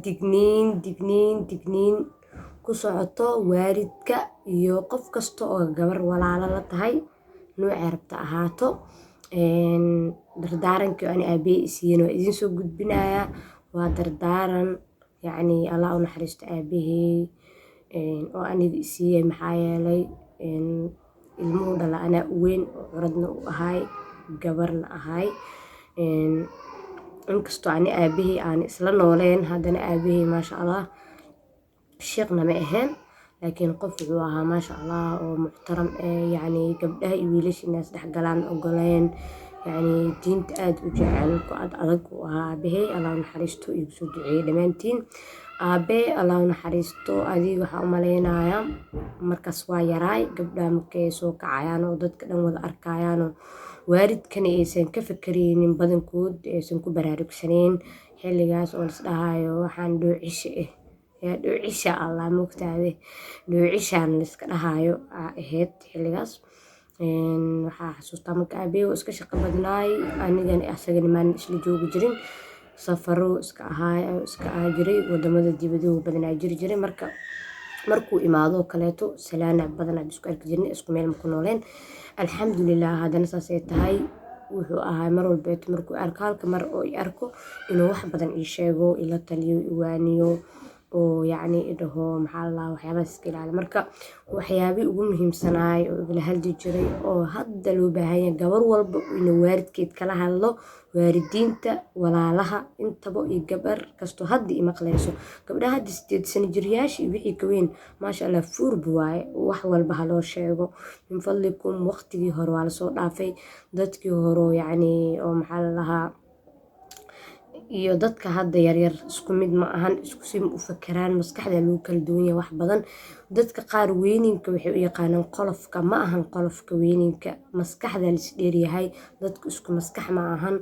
Digniin, digniin, digniin ku socoto waalidka iyo qof kasta oo gabar walaalo la tahay, noocay rabta ahaato. Dardaarankii ani aabbahay i siiyeen waa idiin soo gudbinayaa. Waa dardaaran, yacni, Allah u naxariisto aabbahay oo aniga i siiyey, maxaa yeelay ilmuhu dhala anaa u weyn oo curadna u ahay, gabarna ahay. Inkastoo ani aabbahay aan isla nooleen, haddana aabbahay, maasha Allah, sheekhna ma ahayn, laakiin qof wuxuu ahaa, maasha Allah, oo muxtaram eh, yacni gabdhaha iyo wiilasha inay isdhex galaan ogoleen, yacni diinta aad u jecel, ku ad adag uu ahaa aabbahay. Allah u naxariisto, igu soo duceeyey dhammaantiin. Aabe, Allah u naxariisto, adiga waxaa u malaynayaa markaas waa yaraay. Gabdhaha markay soo kacayaan oo dadka dhan wada arkayaan oo waalidkana aysan ka fakaraynin, badankood aysan ku baraarugsaneyn xilligaas oo lasdhahayo waxaan dhoocisha ah yaa dhoocisha Allah mogtaade, dhoocishaan layska dhahayo aa ahayd xilligaas. Waxaa xasuustaa marka aabbahay oo iska shaqo badnaay, anigana asagana maan isla joogi jirin, safaro iska ahaay, iska ahaa jiray, wadamada dibaduhu badanaa jiri jiray. Marka markuu imaado kaleeto salaana badanaa isku arki jirnay, isku meel ma ku nooleen, alxamdulilah. Haddana saasay tahay, wuxuu ahaa mar walbeeto markuu arko, halka mar oo i arko, inuu wax badan ii sheego, ila taliyo, iwaaniyo oo yacni i dhaho, maxaa la dhahaa, waxyaabahaas iska ilaali. Marka waxyaabihii ugu muhiimsanaay oo igala hadli jiray oo hadda loo baahan yahay gabar walba inuu waalidkeed kala hadlo, waalidiinta, walaalaha intaba iyo gabar kastoo hadda i maqlayso, gabdhaha hadda 8 sano jiryaasha iyo wixii ka weyn, maasha Allah, fuurba waaye, wax walba ha loo sheego, min fadlikum. Waqtigii hore waa lasoo dhaafay. Dadkii hore, yacni, oo maxaa la dhahaa, iyo dadka hadda yaryar isku mid ma ahan, isku si u fakeraan, maskaxda lagu kala duwan yahay wax badan. Dadka qaar weyninka waxay u yaqaanaan qolofka. Ma ahan qolofka weyninka, maskaxda la isdheeryahay, dadku isku maskax ma ahan,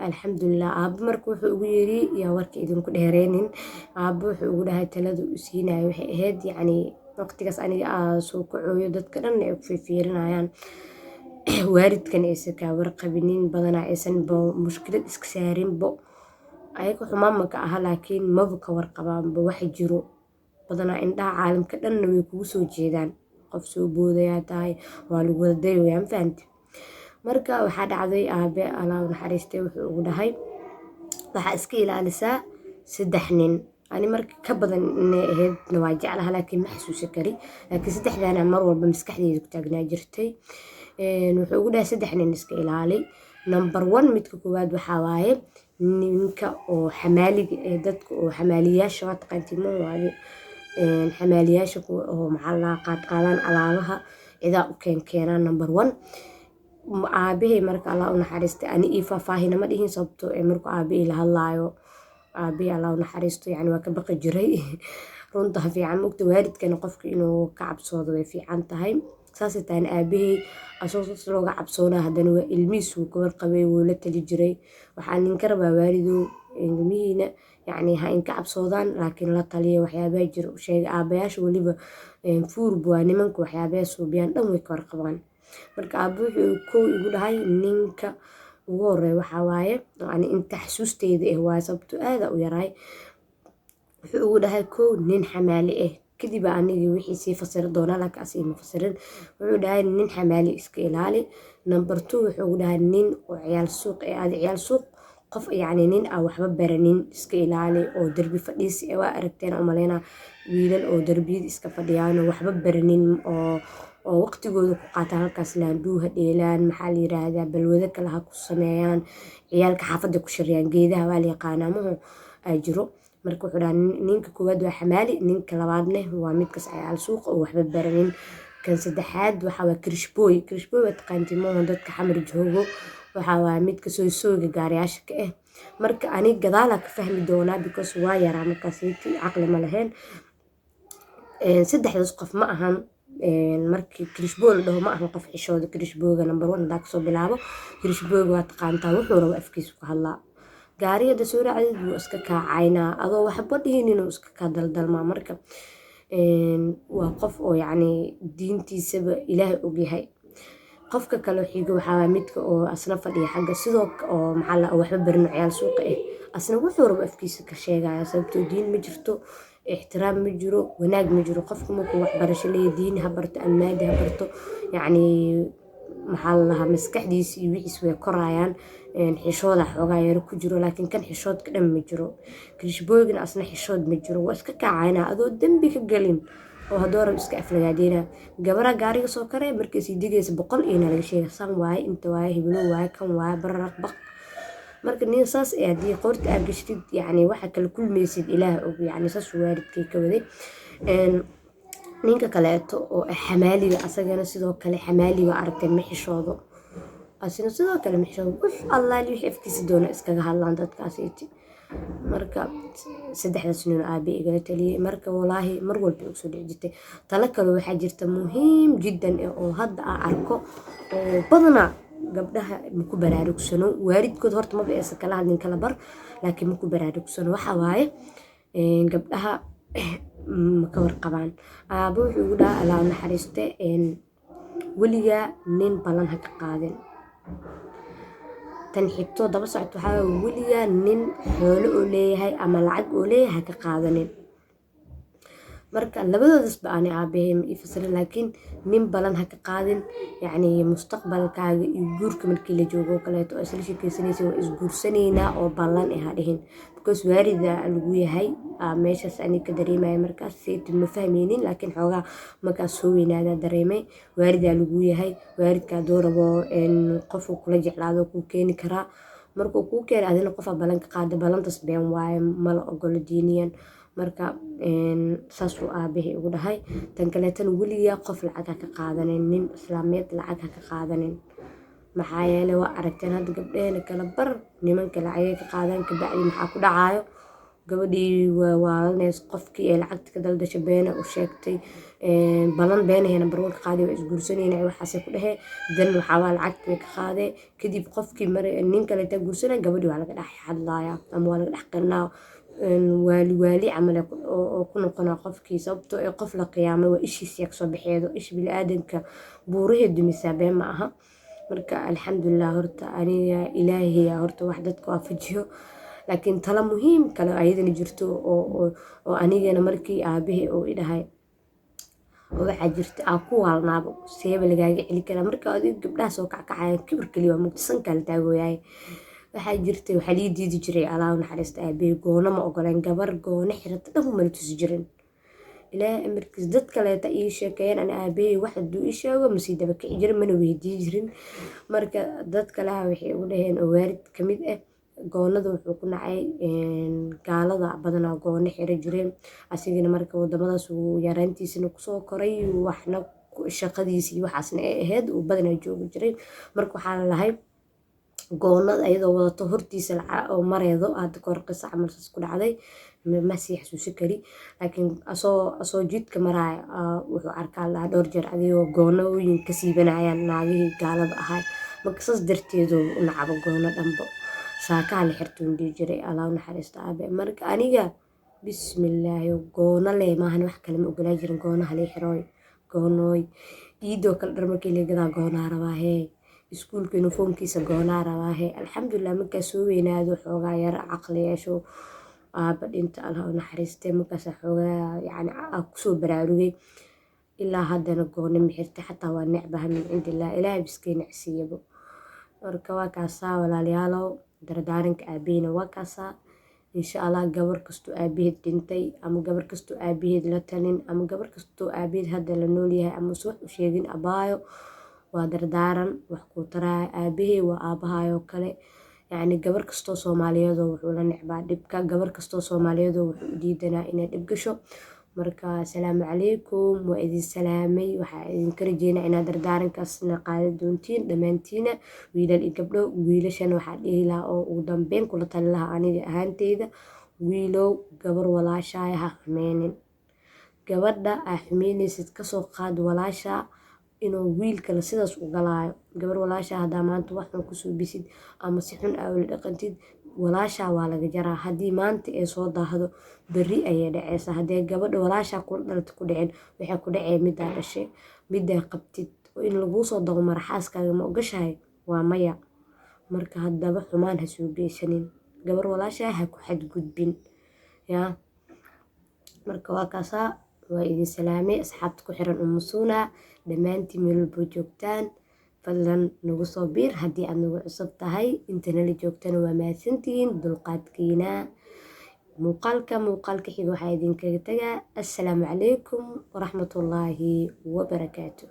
alxamdulilah. Aabbo marka wuxuu ugu yiri, yaa warka idinku dheereynin, aabbo wuxuu ugu dhahay, talada uu siinayo waxay ahayd, yacni, waqtigaas aniga aa soo kacooyo, dadka dhan ay ku fiirfiirinayaan, waalidkan aysan kaa warqabinin, badanaa aysan bo mushkilad iska saarinbo, ayaga xumaan ma ka aha, laakiin maba ka warqabaanba waxa jiro. Badanaa indhaha caalamka dhanna way kugu soo jeedaan, qof soo boodayaa tahay, waa lagu wada dayoyaa, ma fahanti? Marka waxaa dhacday, aabe, Allah u naxariistay, wuxuu ugu dhahay, waxaa iska ilaalisaa saddex nin. Ani marka ka badan inay ahaydna waa jeclaha, laakiin ma xasuusan kari, laakiin saddexdaana mar walba maskaxdeyda ku taagnaa jirtay. Wuxuu ugu dhahay, saddex nin iska ilaali. Number one, midka koowaad, waxaa waaye ninka oo xamaaliga ee dadka oo xamaaliyaasha, waa taqaantiin ma waaye, xamaaliyaasha kuwa oo, maxaa la qaadqaadaan alaabaha cidaa u keenkeenaan, number one. Aabahay marka, Allah u naxariistay, ani ii faahfaahina ma dhihin, sababtoo ee markuu aabahey la hadlaayo, aabahey, Allah u naxariisto, yani waa ka baqi jiray. Runta fiican mogta, waalidkana qofka inuu ka cabsoodo way fiican tahay. Saasay tahayna, aabahey asagoo saas looga cabsoonaa, haddana waa ilmihiis, wuu ka warqabay, wuu la tali jiray. Waxaa ninka rabaa, waalidow, ilmihiina, yacni, ha inka cabsoodaan, laakiin la taliya, waxyaabaha jira u sheega. Aabayaasha weliba fuurba waa nimanka, waxyaabaha suubiyaan dhan way ka warqabaan. Marka aaba wuxuu kow igu dhahay, ninka ugu horeeya waxaa waaye, ani inta xasuusteyda ah waaye, sababto aada u yaraay, wuxuu ugu dhahay kow nin xamaali ah. Kadib anigii wixii sii fasiri doonaa, laakiin asi ima fasirin. Wuxuu dhahay, nin xamaali iska ilaali. Number two, wuxuu ugu dhahay nin oo ciyaal suuq ee aada ciyaal suuq, qof, yacni, nin aan waxba baranin iska ilaali, oo derbi fadhiisi. Waa aragteen umaleynaa wiilal oo darbiyada iska fadhiyaan oo waxba baranin, oo waqtigooda ku qaataan halkaas, laandhuuha dheelaan, maxaa la yiraahdaa, balwado kale ha ku sameeyaan, ciyaalka xaafadda ku shiriyaan, geedaha waa la yaqaanaa mahu aa jiro. Marka wuxuu dhahay, ninka koowaad waa xamaali, ninka labaadne waa midkas ciyaal suuqa oo waxba baranin, kan saddexaad waxaa waa kirishbooy. Kirishbooy waa taqaantiin mahu, dadka Xamar joogo, waxaa waaye midka sooysooyga gaariyaasha ka ah. Marka ani gadaalaa ka fahmi doonaa, because waa yaraa markaas, caqli ma lahayn. Saddexdaas qof ma ahan. Markii kirishbooy la dhaho, ma ahan qof xishooda. Kirishbooyga number one hadaa kasoo bilaabo, kirishbooyga waa taqaantaa, wuxuu rabo afkiisa ku hadlaa. Gaari hadda soo raacdid, wuu iska kaacaynaa, adoo waxba dhihin inuu iska kaa daldalmaa. Marka waa qof oo, yacni, diintiisaba Ilaahay ogyahay. Qofka kale xigo waxaa waaye midka oo asna fadhiya xagga sidoo oo maxaa la waxba barin, ciyaal suuqa ah. Asna wuxuu rabo afkiisa ka sheegaya, sababtoo diin ma jirto, ixtiraam ma jiro, wanaag ma jiro. Qofka markuu waxbarasho leeyahay, diin ha barto ama maadi ha barto, yacni maxaa la lahaa, maskaxdiisa iyo wixiis way korayaan, xishooda xoogaa yaro ku jiro. Laakiin kan xishoodka dhan ma jiro. Kirishbooygana asna xishood ma jiro, waa iska kacayna adoo dembi ka gelin oo haddoo rab iska aflagaadeynaa. Gabara gaariga soo karee markay sii degaysa 100 iyona laga sheega: san waaye, inta waaye, hebelo waaye, kan waaye, bararaq baq. Marka nin saas ee haddii qoorta aad gashtid, yacni waxa kala kulmaysid Ilaah og. Yacni saas waalidkay ka waday. Ninka kaleeto oo ah xamaaliga, asagana sidoo kale xamaaliga aragtay, ma xishoodo. Asina sidoo kale ma xishoodo, wix allaali wixii afkiisa doona iskaga hadlaan dadkaasiiti. Marka saddexdaas nin aabe igala taliyey. Marka walaahi mar walba igu soo dhici jirtay. Talo kale waxaa jirta muhiim jiddan oo hadda aan arko oo badanaa gabdhaha maku baraarugsano. Waalidkood horta maba aysan kala hadlin kala bar, laakiin maku baraarugsano. Waxa waaye gabdhaha ma ka warqabaan. Aabo wuxuu igu dhahaa, Allah u naxariiste, "Weligaa nin ballan ha ka qaadin." Tan xigto daba socota waxaa waaye, "Weligaa nin xoolo oo leeyahay ama lacag oo leeyahay ha ka qaadanin." Marka labadoodasba ani aabahay ma ii fasirin, laakiin nin balan ha ka qaadin, yacni mustaqbalkaaga iyo guurka markii la joogo oo kaleeto oo isla sheekeysanaysa, waa isguursanaynaa oo ballan eh ha dhihin, because waalida lagu yahay. Meeshaas ani ka dareemaya markaas saytu ma fahmaynin, laakiin xoogaa markaas soo weynaadaa dareemay waalidaa lagu yahay. Waalidka hadduu rabo qofuu kula jeclaado kuu keeni karaa. Markuu kuu keeno, adina qofaa ballan ka qaada, ballantaas been waaye, mala ogolo diiniyan. Marka saasuu aabahay igu dhahay. Tan kaleetana, weligaa qof lacag ha ka qaadanin, nin islaameed lacag ha ka qaadanin. Maxaa yeelay waa aragteen hadda gabdhaheena kala bar nimanka lacagay ka qaadaan. Kabacdi maxaa ku dhacaayo? Gabadhii waa waalanaysa. Qofkii ee lacagta ka daldashay beena u sheegtay, ballan beenahayna barwan ka qaaday, waa isguursanayna waxaasay ku dhehee. Dan waxaa waa lacagta way ka qaadee. Kadib qofkii mar nin kaleeta guursanaya, gabadhii waa laga dhex hadlayaa ama waa laga dhex qirinaa, waali waali camal oo ku noqonaa qofkii, sababtoo ee qof la qiyaamay waa ishiisa kasoo baxeedo. Ish biniaadanka buurahee dumisaa, been ma aha. Marka alxamdulilah, horta aniga Ilaahay horta wax dadka waafajiyo. Laakiin talo muhiim kale ayadana jirto oo anigana markii aabahay oo i dhahay oo waxaa jirta aan ku waalnaabo, seeba lagaaga celi karaa. Marka adiga gabdhaha soo kackacayaan kibir kaliya waa mugdi sankaa la taagooyaay. Waxaa jirtay waxaa lii diidi jiray, Allah u naxariista aabahay, goono ma ogoleen. Gabar goono xirata dhan mala tusi jirin. Ilaahay amarkiis dad kaleeta ii sheekeeyeen. Ani aabahay wax hadduu ii sheego masii daba kici jirin, mana weydii jirin. Marka dad kaleha waxay igu dhaheen oo waalid ka mid ah, goonada wuxuu ku nacay gaalada badanaa goono xiri jireen. Asigana marka wadamadaas uu yaraantiisana kusoo koray, waxna shaqadiisa iyo waxaasna ay ahayd, uu badanaa joogi jiray. Marka waxaa la lahay goonada ayadoo wadato hortiisa oo mareedo. Hadda kahor qiso camal saas ku dhacday ma sii xasuusi kari, laakiin asoo jidka maraayo wuxuu arkaa lahaa dhowr jeer adigoo goonooyin ka siibanayaan naagihii gaalada ahaa. Marka saas darteedu u nacabo goono dhanbo, saakaha la xirtuun dhihi jiray, Allah u naxariista aabe. Marka aniga bismillaahi, goono leh maahan, wax kale ma ogolaa jirin. Goonaha lii xirooy, goonooy iidoo kale dhar markii la gadaa goonaa rabaa hee, iskuulka uniformkiisa goonaa rabaa hee. Alxamdulilah, markaa soo weynaado, xoogaa yar caqli yeesho, aaba dhinta, Allah u naxariistay, markaas xoogaa yacni kusoo baraarugay. Ilaa haddana goona ma xirta, xataa waa necbaha min cindillah, Ilaahay biskay necsiiyabo. Marka waa kaasaa walaalayaalow, dardaaranka aabaheyna waa kaasaa. Insha Allah gabar kastoo aabaheed dhintay ama gabar kastoo aabaheed la talin ama gabar kastoo aabaheed hadda la noolyahay ama se wax u sheegin, abaayo, waa dardaaran wax kuu taraya. Aabahey waa aabahayoo kale. Yacni gabar kastoo Soomaaliyeedoo wuxuu la necbaa dhibka, gabar kastoo Soomaaliyeedoo wuxuu u diidanaa inay dhib gasho. Marka asalaamu calaykum, waa idin salaamay. Waxaa idinka rajeynaa inaad dardaarankaasna qaadan doontiin dhammaantiina, wiilal iyo gabdho. Wiilashana waxaa dhihi lahaa oo ugu dambeyn kula tali lahaa aniga ahaanteyda: wiilow, gabar walaashaaya ha xumeynin. Gabadha aa xumeyneysid kasoo qaad walaasha inuu wiil kale sidaas u galaayo. Gabar walaasha haddaa maanta wax xun kusoo bisid ama si xun aa ula dhaqantid, walaashaa waa laga jaraa. Haddii maanta ay soo daahdo, berri ayay dhaceysaa. Haddii gabadha walaashaa kula dhalata ku dhicin, waxay ku dhacee middaa dhashay, middaa qabtid. Oo in laguu soo dabamaro xaaskaaga ma ogashahay? Waa maya. Marka haddaba xumaan ha soo geysanin, gabar walaashaa ha ku xadgudbin. Yaa marka waa kaasaa, waa idin salaamay asxaabta ku xiran Umusuuna dhammaantiin meel walbo joogtaan. Fadlan nagu soo biir haddii aad nagu cusub tahay. Inta nala joogtana waa mahadsantihiin dulqaadkiina. Muuqaalka muuqaalka xiga waxaa idinkaga tagaa assalaamu calaykum waraxmatullaahi wabarakaatu.